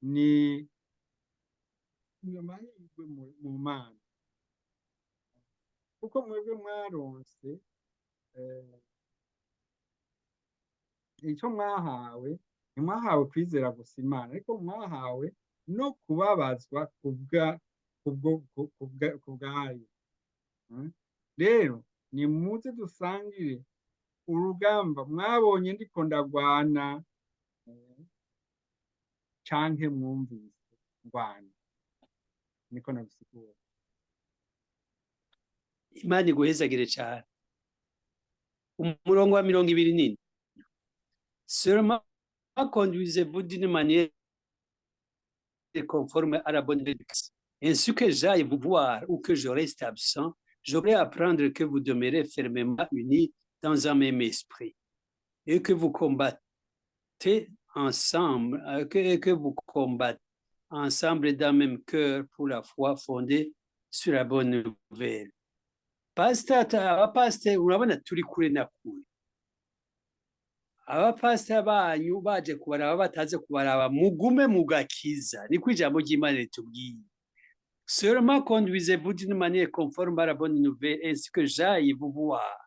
ni amahirwe mu Mana, kuko mwebwe mwaronse icyo mwahawe. Ntimwahawe kwizera gusa Imana, ariko mwahawe no kubabazwa kubwayo. Rero nimuze dusangire urugamba mwabonye ndiko ndagwana canke mwumvise ngwana. Niko nabisigura. Imana iguhezagire cyane. Umurongo wa 27: "Seulement conduisez-vous d'une manière conforme à la bonne nouvelle du Christ. Ainsi que j'aille vous voir ou que je reste absent, j'aurai à apprendre que vous demeurez fermement unis dans un même esprit et que vous combattez ensemble, et que vous combattez ensemble d'un même cœur pour la foi fondée sur la bonne nouvelle. Pastor, abapasiteri, urabona turi kure na kure. Abapasiteri banyu baje kubaraba, bataze kubaraba, mugume mugakiza, niko ijambo ry'Imana ritubwiye. Seulement conduisez-vous d'une manière conforme à la bonne nouvelle, ainsi que j'aille vous voir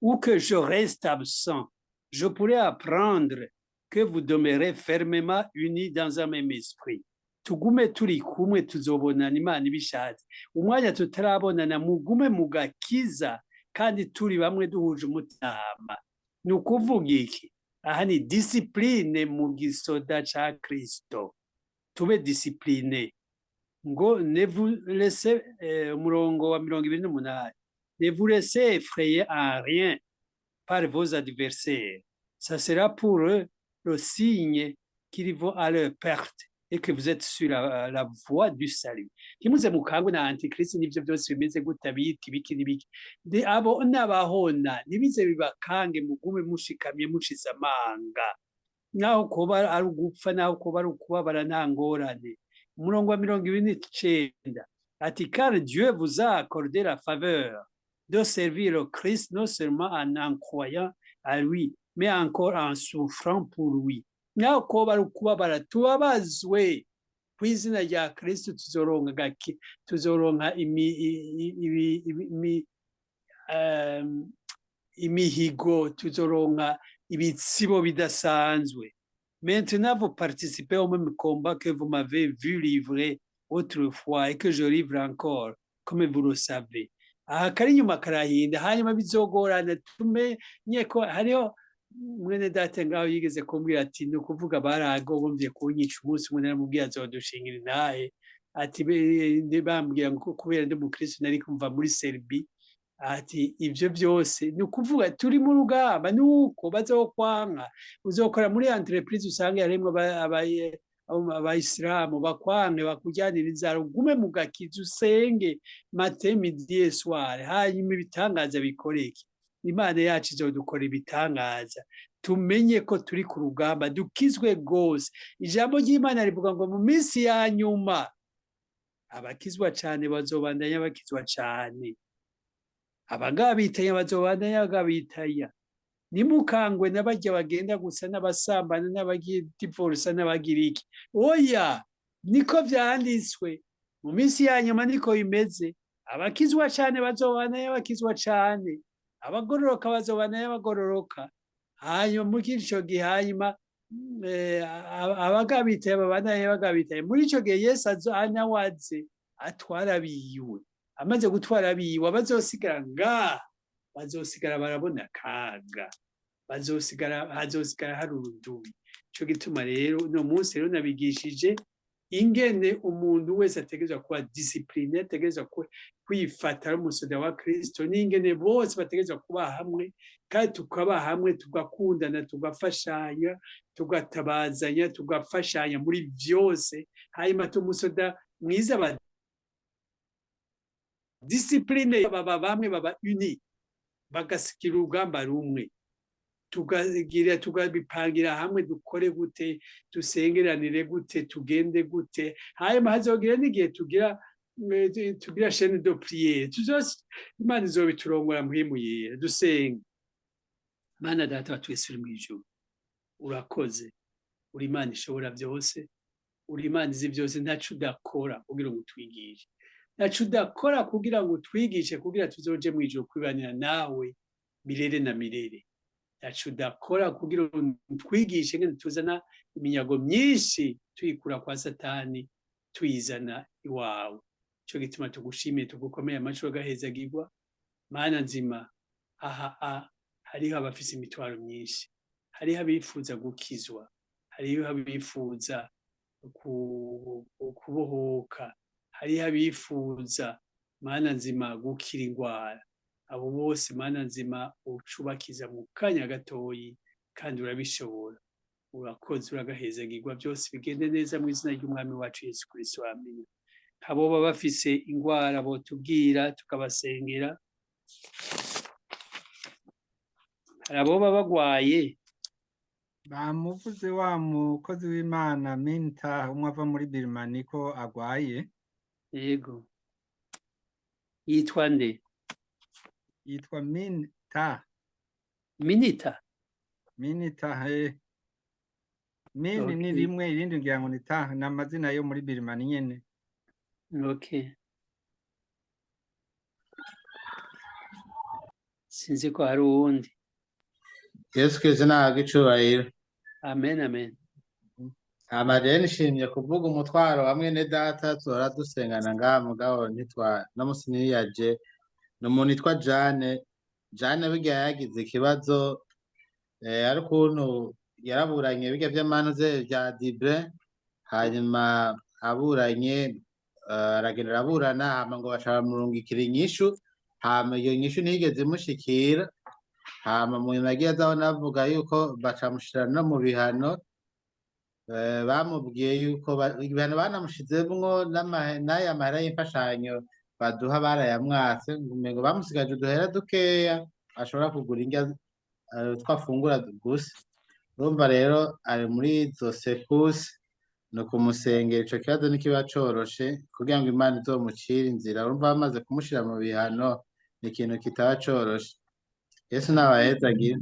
ou que je reste absent, je pourrais apprendre que vous demeurez fermement unis dans un même esprit. Tugume turi kumwe, tuzobonana Imana ibishatse. Umwanya tutarabonana, mugume mugakiza kandi turi bamwe, duhuje umutima. Ni ukuvuga iki aha? Ni discipline mu gisoda ca Kristo, tube disciplinés. Ngo ne vous laissez, umurongo wa 28: ne vous laissez effrayer en rien par vos adversaires, ça sera pour eux le signe qu'ils vont à leur perte et que vous êtes sur la voie du salut. Ntimuze mukangwe na antikristo n'ivyo byose bimeze gute, abita ibiki n'ibiki. Abo n'abahona ntibize bibakange, mugume mushikamye, mushize amanga, naho kuba ari ugupfa, naho kuba ari ukubabara, nta ngorane. Umurongo wa 29 ati: car Dieu vous a accordé la faveur de servir le Christ non seulement en en croyant à lui, mais encore en souffrant pour lui. Naho kuba ari ukubabara, tubabazwe ku izina rya Kristo, tuzoronka gake, tuzoronka imihigo, tuzoronka ibitsibo bidasanzwe. Maintenant, vous participez au même combat que vous m'avez vu livrer autrefois et que je livre encore, comme vous le savez. Aha kari inyuma karahinda, hanyuma bizogorana. Tumenye ko hariho mwene data ngaho yigeze kumbwira ati: ni ukuvuga baragombye kunyica umunsi umwe. Naramubwiye azodushingira intahe, ati bambwira ngo kubera ndi umukristo nari kumva muri Serbi. Ati ibyo byose ni ukuvuga turi mu rugamba, ni uko bazokwanka. Uzokora muri entreprise, usanga harimwo abayisilamu, bakwanke, bakujyanira inzara. Ugume mu gakiza, usenge matin, midi et soir, hanyuma ibitangaza bikoreke. Imana yacu izodukora ibitangaza. Tumenye ko turi ku rugamba, dukizwe rwose. Ijambo ry'Imana rivuga ngo mu minsi ya nyuma abakizwa cyane bazobandanya bakizwa cyane, abagabitanya bazobandanya bagabitanya. Nimukangwe n'abajya bagenda gusa n'abasambana n'abadivorisa n'abagiriki. Oya, niko vyanditswe, mu minsi ya nyuma niko bimeze: abakizwa cyane bazobandanya bakizwa cyane, abagororoka bazobandanya bagororoka. Hanyuma muri ico gihe, hanyuma abagabitaye babandanye bagabitaye. Muri ico gihe Yesu anawaze atwara abiwe. Amaze gutwara abiwe, abazosigara ngaha bazosigara barabona akaga, bazosigara, hazosigara hari urudubi. Ico gituma rero uno munsi rero nabigishije ingene umuntu wese ategerezwa kuba discipliné, ategerezwa kwifata ari umusoda wa Kristo, n'ingene bose bategerezwa kuba hamwe, kandi tukaba hamwe, tugakundana, tugafashanya, tugatabazanya, tugafashanya muri vyose. Hanyuma tumusoda mwiza ba discipline, baba bamwe, baba unis, bagasikira urugamba rumwe, tukagira tukabipangira hamwe: dukore gute, dusengeranire gute, tugende gute. Hanyuma hazogira n'igihe tugira chaîne de prière tuzose. Imana izobiturongora muhimu yera. Dusenga. Mana Data wa twese uri mw'ijuru, urakoze, uri Imana ishobora byose, uri Imana izi byose. Ntaco udakora kugira ngo utwigishe, ntaco udakora kugira ngo utwigishe, kugira tuzoje mw'ijuru kwibanira nawe mirere na mirere. Ntaco udakora kugira ngo utwigishe ngene tuzana iminyago myinshi, tuyikura kwa Satani, tuyizana iwawe. Ico gituma tugushimiye, tugukomeye amaco, agahezagirwa. Mana nzima, aha hariho abafise imitwaro myinshi, hariho abifuza gukizwa, hariho abifuza kubohoka, hariho abifuza, Mana nzima, gukira ingwara. Abo bose, Mana nzima, ucubakiza mu kanya gatoyi, kandi urabishobora. Urakoze, uragahezagirwa, byose bigende neza mu izina ry'Umwami wacu Yesu Kristo, amina. Abo baba bafise ingwara botubwira, tukabasengera. Hari abo baba bagwaye. Bamuvuze wa mukozi w'Imana Minta, umwe ava muri Birmani, ko agwaye. Yego, yitwa nde? Yitwa Minta. Minita? Minita, he. Min ni rimwe, irindi ngira ngo ni ta, ni amazina yo muri Birmani nyene. Okay. Sinzi ko hari uwundi. Yesu Kristo nahabwe icubahiro. Amen, amen. Hama rero nishimye kuvuga umutwaro hamwe ne data tuhora dusengana ngaha, mugabo ntitwa no musi ntiyaje. Ni umuntu yitwa Jane. Jane burya yagize ikibazo, ari ukuntu yaraburanye birya vy'amanuze vya Dibre, hanyuma aburanye, aragenda araburana, hama ngo baca bamurungikira inyishu, hama iyo nyishu ntiyigeze imushikira. Hama mu nyuma yagiye azaho navuga yuko bacamushira no mu bihano. Bamubwiye yuko ibihano banamushizemwo n'aya mahera y'imfashanyo baduha barayamwatse, umengo bamusigaje uduhera dukeya ashobora kugura indya, twafungura gusa. Urumva rero ari muri izo sekusi, ni ukumusengera, ico kibazo ntikiba coroshe kugira ngo Imana izomucire inzira. Urumva bamaze kumushira mu bihano, ni ikintu kitaba coroshe. Yesu nabahezagire.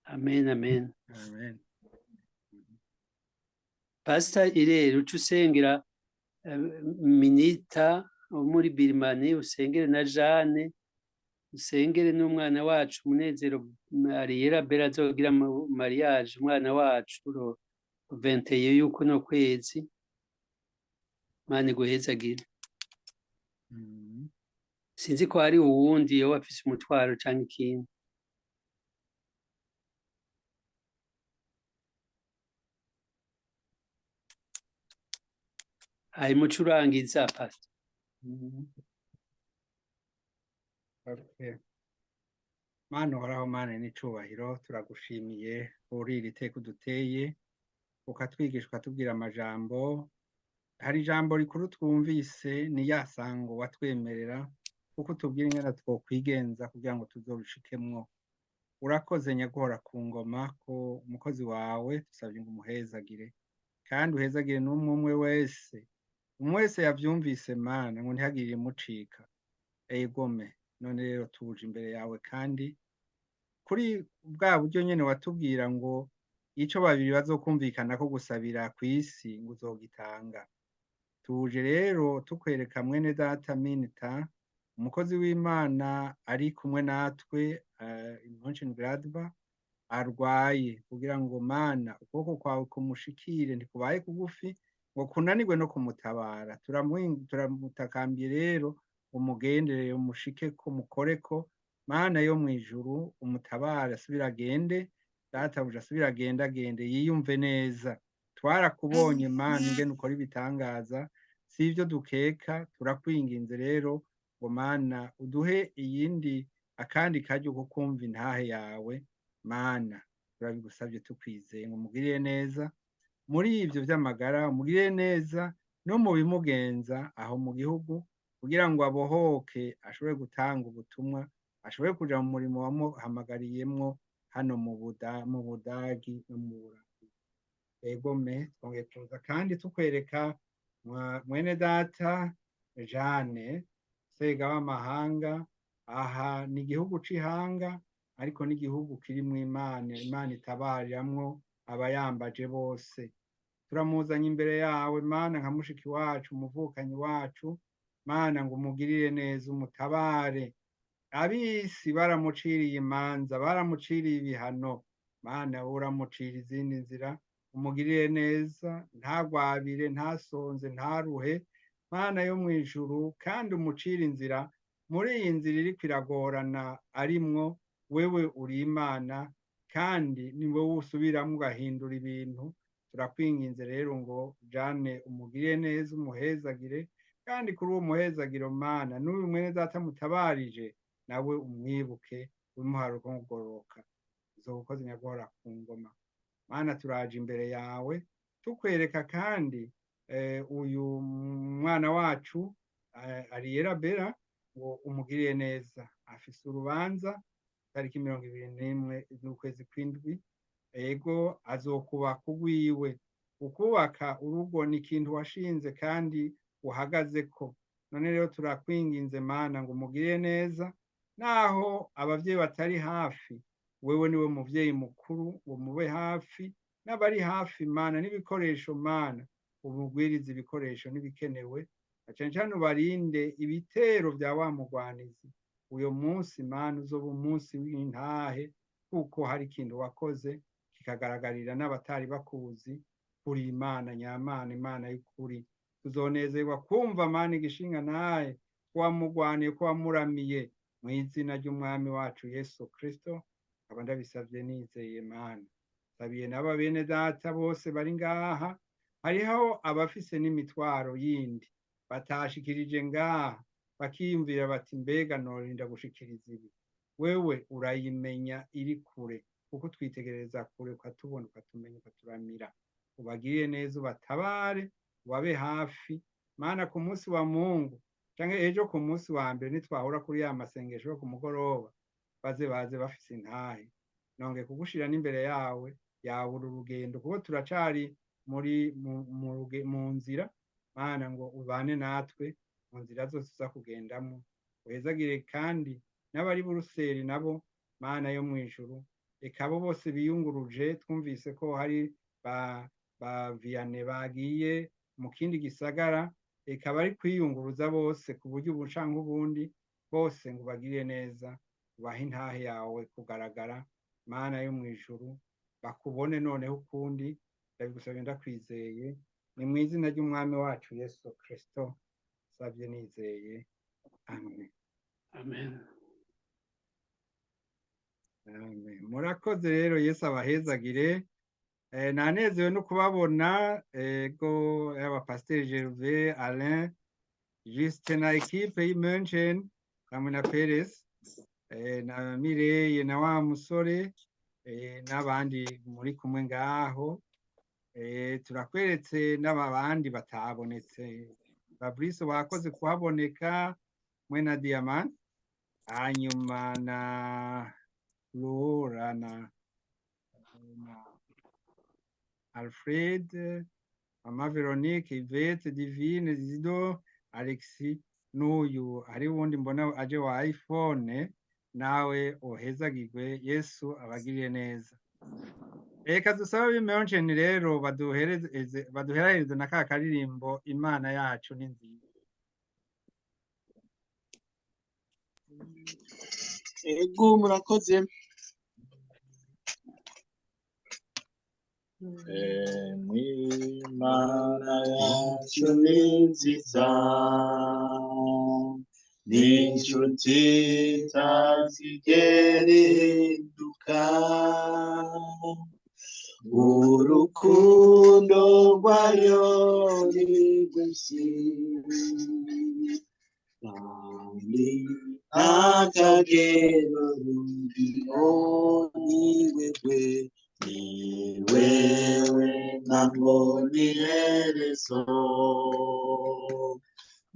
Amen, amen. Amen. Pastor Irere, uca usengera Minita wo muri Birmani, usengere na Jane, usengere n'umwana wacu Munezero Ariera Bera azogira mariage, umwana wacu ro 21 y'uko no kwezi. Imana iguhezagire. Sinzi ko hari uwundi yoba afise umutwaro canke ikindi. Hari muco urangiza, Pastor. Okay. Mana uhoraho, Mana n'icubahiro, turagushimiye kuri iri teka uduteye, ukatwigisha, ukatubwira amajambo. Hari ijambo rikuru twumvise, ni ya sango watwemerera kuko utubwira ingene twokwigenza kugira ngo tuzobishikemwo. Urakoze nyaguhora ku ngoma ko umukozi wawe dusabye ngo umuhezagire, kandi uhezagire n'umwe umwe wese, umwe wese yavyumvise, Mana, ngo ntihagire imucika. Egome, none rero tuje imbere yawe, kandi kuri bwa buryo nyene watubwira ngo ico babiri bazokumvikana ko gusabira kw'isi ngo uzogitanga. Tuje rero tukwereka mwene data Minita, umukozi w'Imana ari kumwe natwe in Mönchengladbach, arwaye, kugira ngo Mana ukuboko kwawe kumushikire, ntikubaye kugufi ngo kunanirwe no kumutabara. Turamutakambiye rero, umugenderere, umushikeko, mukoreko, Mana yo mw'ijuru, umutabare, asubire agende, databuja asubire agende, agende yiyumve neza. Twarakubonye Mana ingene ukora ibitangaza, si ivyo dukeka. Turakwinginze rero ngo Mana uduhe iyindi akandi karyo ko kumva intahe yawe. Mana, turabigusabye tukwizeye ngo umugirire neza muri ivyo vy'amagara, umugirire neza no mu bimugenza aho mu gihugu, kugira ngo abohoke, ashobore gutanga ubutumwa, ashobore kuja mu murimo wamuhamagariyemwo hano mu Budagi no mu Burayi. Egome, twongeye kuza kandi tukwereka mwene data Jane Sega w'amahanga. Aha ni igihugu c'ihanga, ariko n'igihugu kirimwo Imana, Imana itabariramwo abayambaje bose. Turamuzanye imbere yawe Mana, nka mushiki wacu, umuvukanyi wacu, Mana, ngo umugirire neza, umutabare. Abisi baramuciriye imanza, baramuciriye ibihano, Mana uramucira izindi nzira, umugirire neza, ntagwabire, ntasonze, ntaruhe, Mana yo mw'ijuru, kandi umucire inzira muri iyi nzira iriko iragorana arimwo. Wewe uri Imana, kandi ni wowe usubiramwo ugahindura ibintu. Turakwinginze rero ngo Jane umugirire neza, umuhezagire, kandi kuri uwo muhezagiro Mana, n'uyu mwene data mutabarije nawe umwibuke, wimuhare ukugororoka. Uzoba nyaguhora ku ngoma. Mana, turaje imbere yawe tukwereka kandi uyu mwana wacu Ariera Bera ngo umugirire neza. Afise urubanza tariki 21 z'ukwezi kw'indwi. Ego, azokubaka urwiwe. Ukubaka urugo ni ikintu washinze kandi uhagaze ko. None rero turakwinginze, Mana, ngo umugirire neza naho abavyeyi batari hafi. Wewe niwe muvyeyi mukuru, ngo mube hafi n'abari hafi, Mana, n'ibikoresho. Mana, umugwirize ibikoresho n'ibikenewe, na cane cane ubarinde ibitero vya wa mugwanizi. Uyo munsi, Mana, uzoba umunsi w'intahe, kuko hari ikintu wakoze kikagaragarira n'abatari bakuzi kuri Imana nyamana, Imana y'ukuri. Tuzonezerwa kumva, Mana, igishinga naye ko wamugwaniye, ko wamuramiye. Mu izina ry'Umwami wacu Yesu Kristo nkaba ndabisavye nizeye. Mana, sabiye n'aba bene data bose bari ngaha. Hariho abafise n'imitwaro yindi batashikirije ngaha, bakiyumvira bati: "Mbega norinda gushikiriza ibi?" Wewe urayimenya iri kure, kuko twitegereza kure, ukatubona, ukatumenya, ukaturamira. Ubagirire neza, ubatabare, ubabe hafi, Mana, ku munsi wa Mungu canke ejo ku munsi wa mbere nitwahura kuri ya masengesho yo ku mugoroba, baze baze bafise intahe. Nongeye kugushira n'imbere yawe yawe uru rugendo, kuko turacari muri mu nzira. Mana, ngo ubane natwe mu nzira zose uza kugendamo, uhezagire kandi n'abari Buruseli nabo. Mana yo mw'ijuru, reka abo bose biyunguruje. Twumvise ko hari ba Vianney bagiye mu kindi gisagara. Reka bari kwiyunguruza bose ku buryo ubu canke ubundi bose, ngo ubagirire neza, ubahe intahe yawe kugaragara. Mana yo mw'ijuru, bakubone noneho ukundi. Ndabigusabye ndakwizeye, ni mu izina ry'Umwami wacu Yesu Kristo sabye nizeye, amen. Amen. Amen. Murakoze rero, Yesu abahezagire. Nanezerewe no kubabona. Ego, yaba Pasiteri Gervais, Alain, Justin na équipe y'München hamwe na Perez, na Mireye na wa musore, n'abandi muri kumwe ngaho. Turakweretse n'aba bandi batabonetse. Fabrice, wakoze kuhaboneka mwe na Diamant, hanyuma na Laura na Alfred, Mama Veronique, Yvette, Divine, Zido, Alexis, n'uyu hari wundi mbona aje wa iPhone, nawe uhezagirwe. Yesu abagirire neza. Reka dusabe b'München rero baduhereze, baduherereze na ka karirimbo "Imana yacu ni nziza". Ego, murakoze. Imana yacu ni nziza, ni inshuti itazigera ihinduka. Urukundo rwayo ni rwinshi kandi nta kagero rugira. Ni wewe, ni wewe ntango n'iherezo,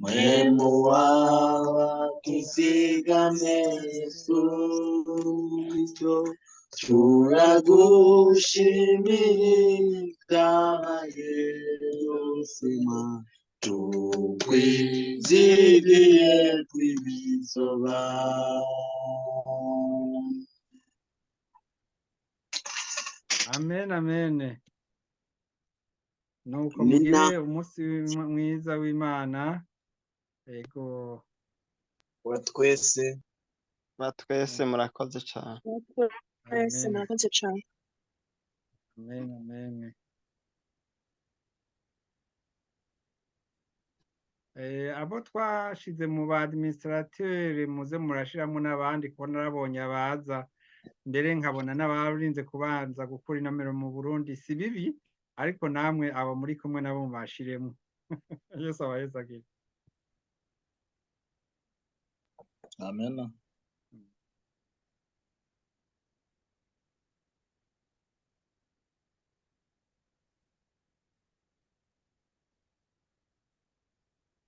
mwemu wawe tuzigame. Yesu Kristo, turagushimira ibyabaye byose, ma tukwizigiye kw'ibizoba. Amen, amen. Nuko Nina. mugire umunsi mwiza w'Imana. Ego. Wa twese. Ba twese, murakoze cyane. Twese. Amen. Murakoze cyane. Amen, amen. Abo twashize mu ba administrateur, muze murashiramo n'abandi, kuko narabonye abaza mbere, nkabona n'abarinze kubanza gukura inomero mu Burundi. Si bibi, ariko namwe abo muri kumwe nabo mubashiremo. Yesu abahezagire. Amen.